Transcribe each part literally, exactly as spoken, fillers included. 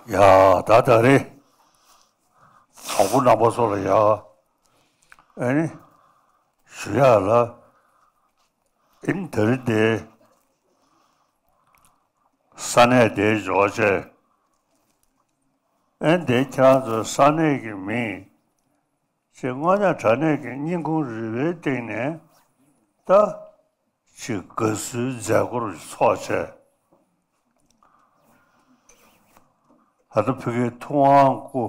ཡ། ད་ད་རེས་གྲོགས་པོ་རྣམ་པ་ཚོ་ལ་ཡ། ཨ་ནི་ཞུ་ཡག་ལ། ཨིན་དེ་རིང་དེ་ས་གནས་དེའི་འབྱོར་བྱས། ཨ་ནི་དེ་ཁྱེད་རང་ཚོའི་ས་གནས་ཀྱི་མིང་ཅིག་དངོས་གནས་དྲང་གནས་ཀྱི་སྙིང་ཁུང་རུས་པའི་གཏིང་ནས་ད་ཅིག་དགའ་བསུའི་མཛད་སྒོར་ཚོགས་བྱས། ད་ལྟ་ཕ་གིའི་ཐུབ་དབང་སྐུ་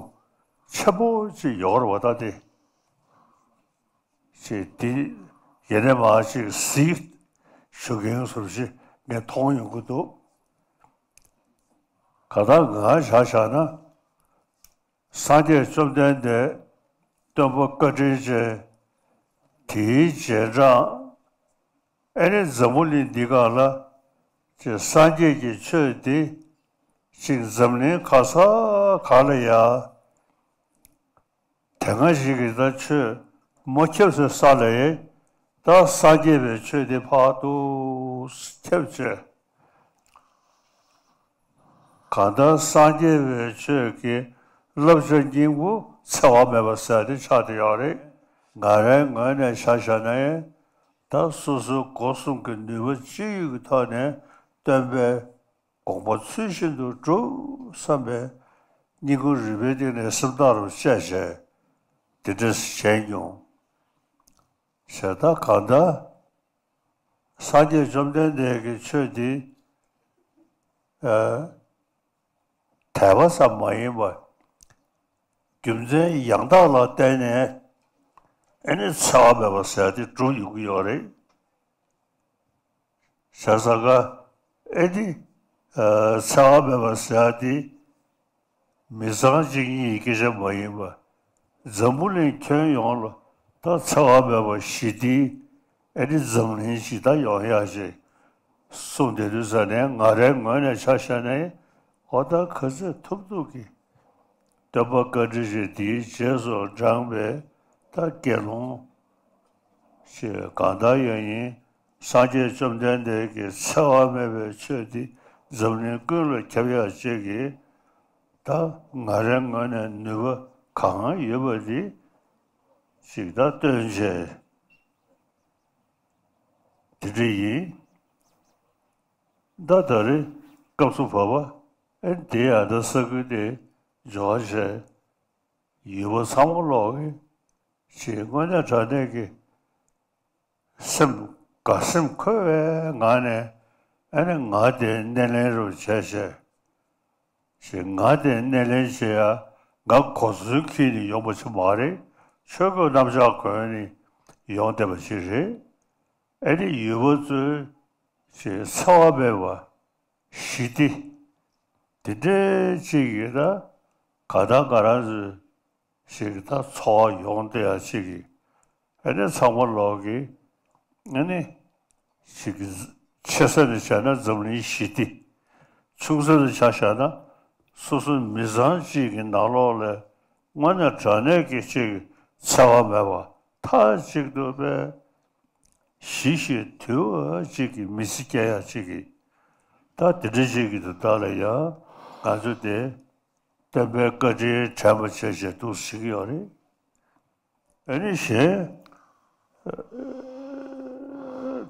ཆེན་པོ་ཅིག་ཡོད་རེད་པ། ད་དེ་ཅིག་འདི་ཡེ་ནས་མ་ཅིག་གཟིགས་ཞུ་མཁན་བཟོ་ཞིག་ངས་མཐོང་ཡོང་གི་འདུག། ག་ད་ང་བཞག་བཞག་ན། སངས་རྒྱས་བཅོམ་ལྡན་འདས་སྟོན་པ་བཀའ་དྲིན་ཅན། དེའི་རྗེས་འབྲང་། ཨེ་ནི་འཛམ་བུ་གླིང་འདི་སྒང་ལ་ཅིག་སངས་རྒྱས་ཀྱི་ཆོས་འདི་ཅིག་འཛམ་གླིང་ག་ས་ག་ལ་ཡ་དེ་སྔ་ཞིག་གི་ད་ཆོས་མ་ཁྱབ་སའི་ས་ལ་ཡ་ད་སངས་རྒྱས་པའི་ཆོས་འདི་ཕར་ཏུ་ཁྱབ་བྱས། གང་ལྟར་སངས་རྒྱས་པའི་ཆོས་ཀྱི་བསླབ་བྱ་སྙིང་པོ་འཚེ་བ་མེད་པ་ཟེར་དེ་ཆགས་བསྡད་ཡོད་རེད། ང་རའི་ངོས་ནས་ཆ་བཞག་ནའི་ད་སོ་སོའི་སྒོ་གསུམ་གྱི་ནུས་པ་ཅི་ཡོད་ཀྱི་ཐོག་ནས་སྟོན་པའི་དགོངས་པ་ཚུལ་བཞིན་དུ་སྒྲུབ་བསམ་པའི་སྙིང་ཁུང་རུས་པའི་གཏིང་ནས་སེམས་ཐག་རུ་བཅད་བྱས་དེ་འདྲ་བྱས་མྱོང་། བྱས་ད་གང་ལྟར། སངས་རྒྱས་བཅོམ་ལྡན་འདས་ཀྱི་ཆོས་འདི། ཨ། དད་པ་ཙམ་མ་ཡིན་པར། རྒྱུ་མཚན་ཡང་དག་ལ་བརྟེན་ནས། ཨེ་ནི་འཚེ་བ་མེད་པ་ཟེར་དེ་སྒྲུབ་ཡོང་གི་ཡོད་རེད། བྱས་ཙང་ཀ་ཨེ་ནི། ཨ། འཚེ་བ་མེད་པ་ཟེར་དེ། མི་ཚང་གཅིག་གཉིས་ཀྱི་སྐད་ཆ་མ་ཡིན་པར། འཛམ་བུ་གླིང་ཁྱོན་ཡོངས་ལ་ད་འཚེ་བ་མེད་པ་ཞི་བདེའི་ཨེ་ནི་འཛམ་གླིང་ཞིག་ད་ཡོང་ཡག་ཅིག་གསུངས་བསྡད་དུས་ཙ་ནས་ང་རའི་ངོས་ནས་ཆ་བཞག་ནས་འོ་ད་ག་ཚོད་ཐུབ་ཐུབ་ཀྱིས་སྟོན་པ་བཀའ་དྲིན་ཅན་དེའི་རྗེས་སུ་འབྲངས་པའི་ད་དགེ་སློང་ཞིག་གང་ལྟར་ཡང་ཡིན། སངས་རྒྱས་བཅོམ་ལྡན་འདས་ཀྱི་འཚེ་བ་མེད་པའི་ཆོས་འདི་འཛམ་གླིང་ཀུན་ལ་ཁྱབ་ཡག་ཅིག་གི་ད་ང་རའི་ངོས་ནས་ནུས་ གང་ཡོད་པ་དེ་ཅིག་ད་སྟོན་བྱས། དེ་འདྲ་ཡིན། ད་ད་རེས་སྐབས་སུ་བབ་པ་ཨེ་དེ་ཡང་ད་ས་ཁུལ་དེ་འབྱོར་བྱས། ཡུལ་པ་ཚང་མ་ལོག་གི་ཅིག་དངོས་གནས་དྲང་གནས་ཀྱི་སེམས་དགའ་སེམས་འཁོལ་བའི་ངང་ནས་ཨ་ནི་ང་དེ་སྣེ་ལེན་རུ་བྱས་བྱས། ཞེས་ང་དེ་སྣེ་ལེན་བྱེད་ཡ་ང་གོ་ཚུལ་འཁྱེར་ནས་ཡོང་པ་ཅིག་མ་རེད། ཆོས་གོས་རྣམ་གཞག་གོན་ནས་ཡོང་བསྡད་པ་ཅིག་རེད། ཨ་ནི་ཡུལ་པ་ཚོའི་ཞེས་འཚེ་བ་མེད་པ་ཞི་བདེ་དེ་འདྲའི་ཅིག་ཡོད་ན་ག་ད་ང་རང་ཚོའི་ཞིག་ད་འཚོ་བ་ཡོང་བསྡད་ཡ་ཅིག་གི་ཨ་ནི་ཚང་མ་ལོག་གི་ཨ་ནི་ཞིག་ཆེ་ས་ནས་བྱས་ན་འཛམ་གླིང་ཞི་བདེ། ཆུང་ས་ནས་ཆ་བཞག་ན་སོ་སོ་མི་ཚང་གཅིག་གི་ནང་ལོགས་ལ་དངོས་གནས་དྲང་གནས་ཀྱི་ཅིག་འཚེ་བ་མེད་པ་མཐའ་གཅིག་ཏུ་པའི་ཞི་ཞིང་དུལ་བ་ཅིག་གི་མི་ཚེ་སྐྱེལ་ཡ་ཅིག་གི་ད་དེ་འདྲ་ཅིག་གི་དུ་ད་ལ་ཡ་ང་ཚོ་དེ། སྟོན་པའི་བཀའ་དྲིན་དྲན་པ་བྱས་བྱས་འདུག་ཟེར་གྱི་ཡོད་རེད། ཨ་ནི་གཞན།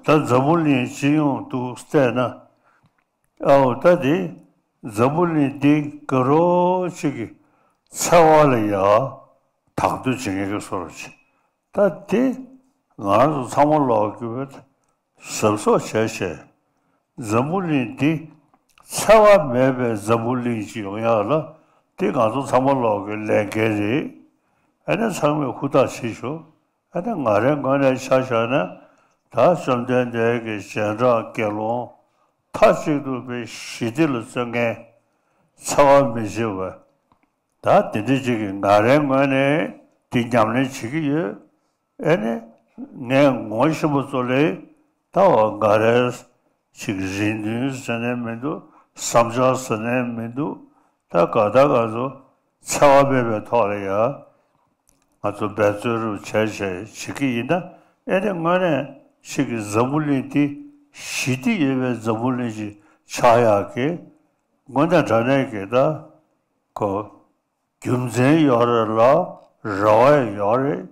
ད་འཛམ་བུ་གླིང་སྤྱི་ཡོངས་འདུག་བལྟས་ན། ཨའོ་ད་དེ་འཛམ་བུ་གླིང་འདི་དགའ་རོགས་ཅིག་གི་འཚེ་བ་ལ་ཡ་དང་དོད་བྱེད་མཁན་གྱི་བཟོ་འདྲ་ཅིག་ད་དེ་ང་རང་ཚོ་ཚང་མ་ལོག་གི་བས། གཟབ་གཟབ་བྱས་བྱས། འཛམ་བུ་གླིང་འདི་འཚེ་བ་མེད་པའི་འཛམ་བུ་གླིང་ཞིག་ཡོང་ཡག་ལ་འདི་ང་ཚོ་ཚང་མ་ལོག་གི་ལས་འགན་རེད། ཨ་ནི་ཚང་མས་ཧུར་ཐག་བྱེད་ཤོག་ཨ་ནི་ང་རའི་ངོས་ནས་ཆ་བཞག་ན་ད་བཅོམ་ལྡན་འདས་ཀྱི་རྗེས་འབྲང་དགེ་སློང་མཐའ་གཅིག་ཏུ་པའི་ཞི་བདེ་ལ་བརྩོན་མཁན་འཚེ་བ་མི་བྱེད་པ། ད་དེ་འདྲ་ཅིག་གིས་ང་རའི་ངོས་ནས་འདི་ཉམས་ལེན་བྱེད་ཀྱི་ཡོད། ཨེ་ནི། ངས་ངོ་ཤེས་པ་ཚོ་ལས་ད་བ་ང་རའི་ཅིག་རེ་འདུན་ཟེར་ནས་མི་འདུག་བསམ་འཆར་ཟེར་ནས་མི་འདུག་ད་ག་ད་ག་ཚོ་འཚེ་བ་མེད་པའི་ཐོག་ལ་ཡ། ང་ཚོ་འབད་བརྩོན་རུ་བྱས་བྱས་བྱེད་ཀྱི་ཡིན་ན་ཨེ་ནི་དངོས་གནས་ཅིག་གི་འཛམ་བུ་གླིང་འདི་ཞི་བདེ་ཡོད་པའི་འཛམ་བུ་གླིང་ཞིག་ཆགས་ཡག་གི་དངོས་གནས་དྲང་གནས་ཀྱི་ད་གོ་རྒྱུ་མཚན་ཡོད་རེད་ལ་རེ་བ་ཡོད་རེད།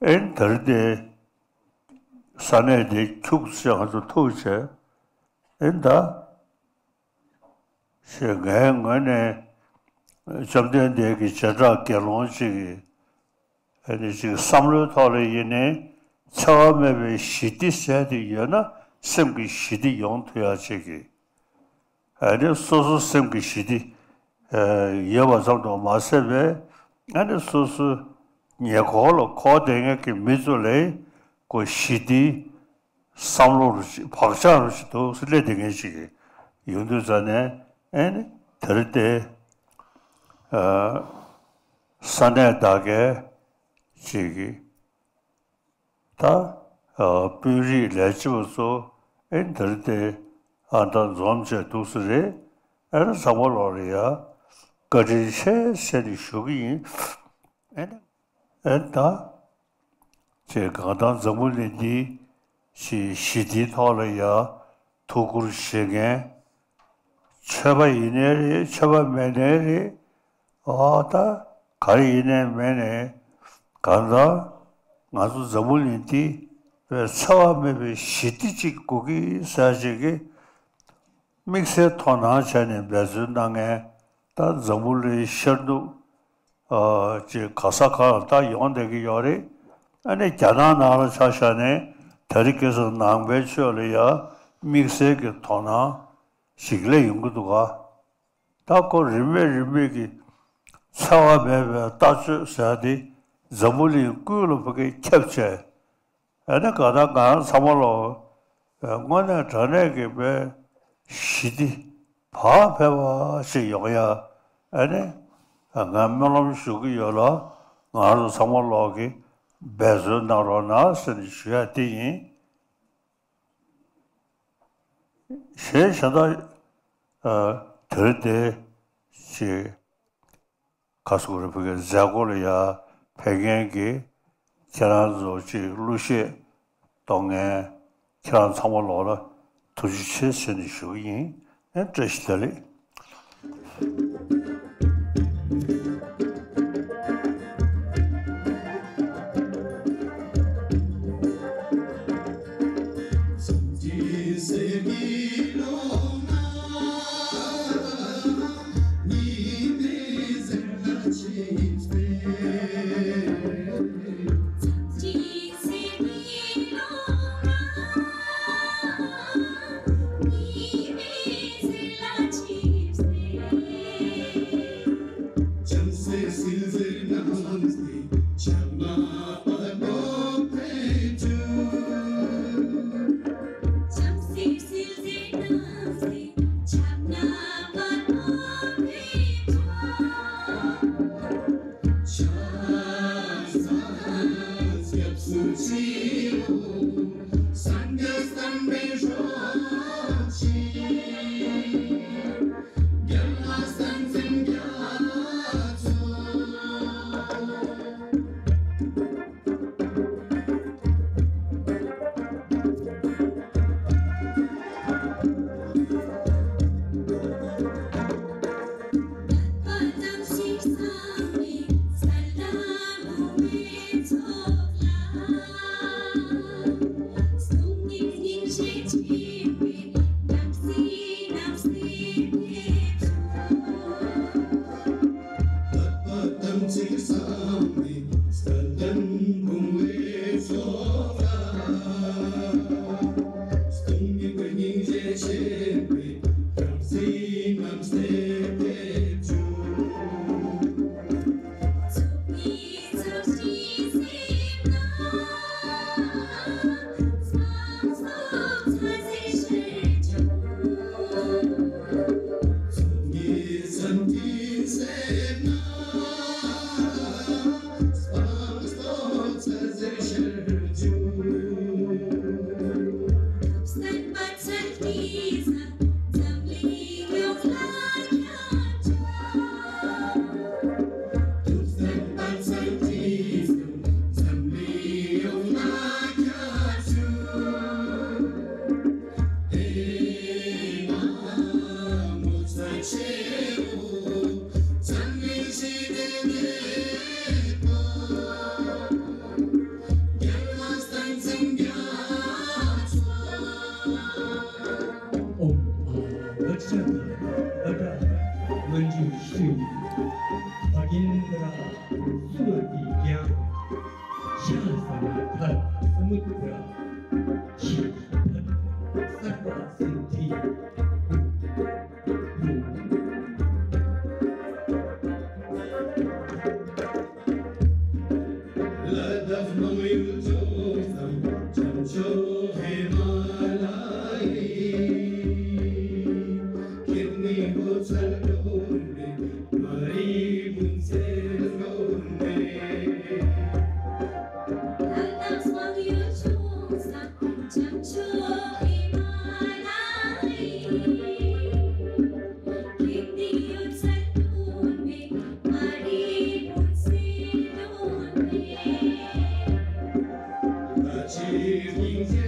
ཨེ་ནི་ད་རེས་དེ་ས་གནས་དེ་ཁྱུག་ཙམ་ང་ཚོ་ཐུག་བྱས་ཨེ་ནི་ད་ཞེས་ངའི་ངོས་ནས་བཅོམ་ལྡན་འདས་ཀྱི་རྗེས་འབྲང་དགེ་སློང་ཅིག་གིས་ཨེ་ནི་ཅིག་བསམ་བློའི་ཐོག་ལ་ཡིན་ནའི་འཚེ་བ་མེད་པའི་ཞི་བདེ་ཟེར་དེ་ཡོད་ན་སེམས་ཀྱི་ཞི་བདེ་ཡོང་ཐུབ་ཡག་ཅིག་གི་ཨ་ནི་སོ་སོ་སེམས་ཀྱི་ཞི་བདེ་ཡོད་པ་ཙམ་དུ་མ་ཟད་པས་ཨ་ནི་སོ་སོའི་ཉེ་འཁོར་ལ་འཁོར་བསྡད་མཁན་གྱི་མི་ཚོ་ལ་ཁོ་ཞི་བདེའི་བསམ་བློ་རུ་ཞིག་བག་ཆགས་རུ་ཞིག་འདུག་སེ་སླེབས་བསྡད་མཁན་ཞིག་ཡོང་དུས་ཙ་ནས་ཨ་ནི་དེར་དེ་ས་གནས་དག་གའི་ཅིག་གི་ད་ཨ་དཔོན་རིགས་ལས་བྱེད་པ་ཚོ་ཨེ་འདིར་དེ་ཨ་ད་འཛོམས་བྱས་འདུག་སེ་རེད། ཨེ་ན་ཚང་མ་ལོག་ལ་ཡ་བཀའ་དྲིན་ཆེ་ཟེར་ནས་ཞུ་གི་ཡིན། ཨེ་ན་ཨེ་ད་ཅེས་གང་ལྟར་འཛམ་བུ་གླིང་འདི་ཞི་ཞི་བདེའི་ཐོག་ལ་ཡ་ཐུགས་ཁུར་བཞེས་མཁན་ཆོས་པ་ཡིན་ནའི་རེད། ཆོས་པ་མེད་ནའི་རེད། ཨ་ད་ག་རེ་ཡིན་ནའི་མེད་ནའི་གང་ལྟར་ང་ཚོ་འཛམ་བུ་གླིང་འདི་བས་འཚེ་བ་མེད་པའི་ཞི་བདེ་ཅིག་དགོས་ཀྱི་ཟེར་ཅིག་གི་དམིགས་བསལ་དོ་སྣང་བྱས་ནས་འབད་བརྩོན་གནང་མཁན་ད་འཛམ་བུ་གླིང་ཤར་ནུབ་ཨ་ཅིག་ག་ས་ག་ལ་ད་ཡོང་བསྡད་ཀྱི་ཡོད་རེད། ཨ་ནི་རྒྱ་ནག་ནང་ལ་ཆ་བཞག་ནས་དེ་རིང་ཁ་སང་ནང་པའི་ཆོས་ལ་ཡ་དམིགས་བསལ་གྱི་དོ་སྣང་ཞིག་སླེབས་ཡོང་གི་འདུག་ག་ད་ཁོ་རིན་མེད་རིན་མེད་ཀྱི་འཚེ་བ་མེད་པའི་ལྟ་སྤྱོད་ཟེར་ཡ་དེ་འཛམ་བུ་གླིང་ཀུན་ལ་ཕ་གིར་ཁྱབ་བྱས། ཨ་ནི་ག་ད་ང་རང་ཚང་མ་ལོག་དངོས་གནས་དྲང་གནས་ཀྱི་དཔེ་ཞི་བདེ་བག་ཕེབས་པ་ཞིག་ཡོང་ཡ་ཨ་ནི་ང་སྨོན་ལམ་ཞུ་གི་ཡོད་ལ་ང་རང་ཚོ་ཚང་མ་ལོག་གིས་འབད་བརྩོན་གནང་རོགས་གནང་ཟེར་ནས་ཞུ་ཡ་དེ་ཡིན། གཞན་གཞན་དག་ཨ་དེ་རིང་དེ་ཅིག་ག་སུ་རེ་ཕུ་གའི་མཛད་སྒོ་ལ་ཡ་ཕེབས་མཁན་གྱི་ཁྱེད་རང་ཚོ་ཅིག་གླུ་གཞས་གཏོང་མཁན་ཁྱེད་རང་ཚང་མ་ལོག་ལ་ཐུགས་རྗེ་ཆེ་ཟེར་ནས་ཞུ་གི་ཡིན། ཨེ་བཀྲ་ཤིས་བདེ་ལེགས། ཨོཾ་ཨཱཿདྷཱ་ནཱ་དྷ་ར་མཉྫུ་ཤྲཱི། བྷ་གེནྡྲ་སུ་མ་ཏི་ཡ། ཤ་ས་ན་དྷ་ར་སུ་མུ་དྲ། ཤ་ས་ན་དྷ་ར་སརྦ་སིདྡྷི། ལ་དྭགས་མང་ཡུལ་ལྗོངས་སམ། བྱང་ཕྱོགས་ཧི་མ་ལ་ཡའི། ཁྱེད་ནི་འོད་གསལ་སྒྲོན་མེ། མ་རིག་མུན་སེལ་སྒྲོན་མེ། ལ་དྭགས་མང་ཡུལ་ལྗོངས་སམ། བྱང་ཕྱོགས་ཧི་མ་ལ་ཡའི། ཁྱེད་ནི་འོད་གསལ་སྒྲོན་མེ། མ་རིག་མུན་སེལ་སྒྲོན་མེ། ད་ཅི་སྙིང་རྗེ་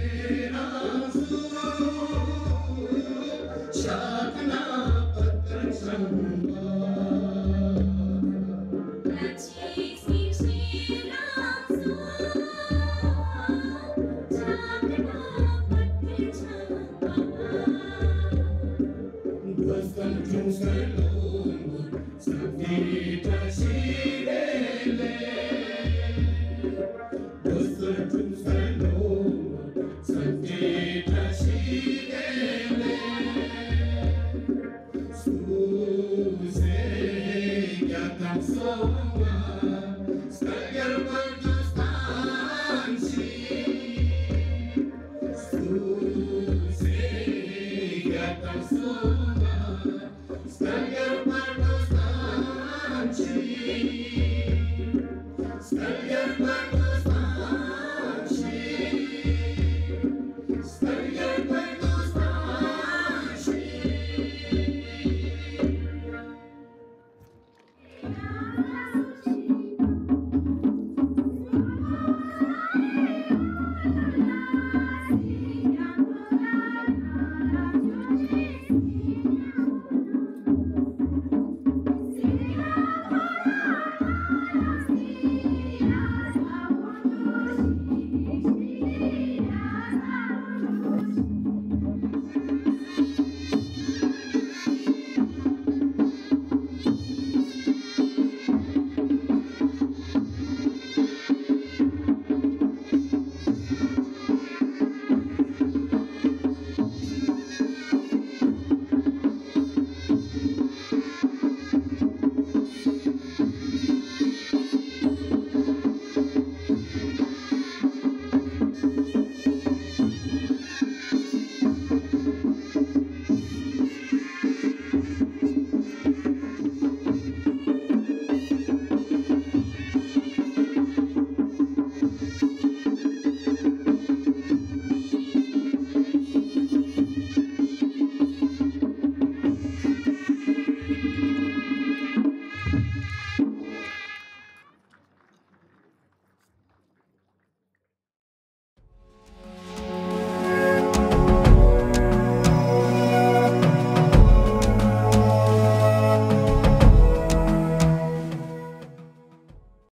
རང་གཟུགས། ཕྱག་ན་པད་དཀར་འཆང་བ། ད་ཅི་སྙིང་རྗེ་རང་གཟུགས། ཕྱག་ན་པད་དཀར་འཆང་བ། བུ་གསུམ་འཁྲུངས་སའི་ལོ་ངོ་སངས་རྒྱས་བཀྲ་ཤིས་བདེ་ལེགས། བུ་གསུམ་འཁྲུངས་སའི་ལོ་ངོ་སངས་རྒྱས་བཀྲ་ཤིས་བདེ་ལེགས། སུ་ཟེར་རྒྱ་གར་སོང་ང་།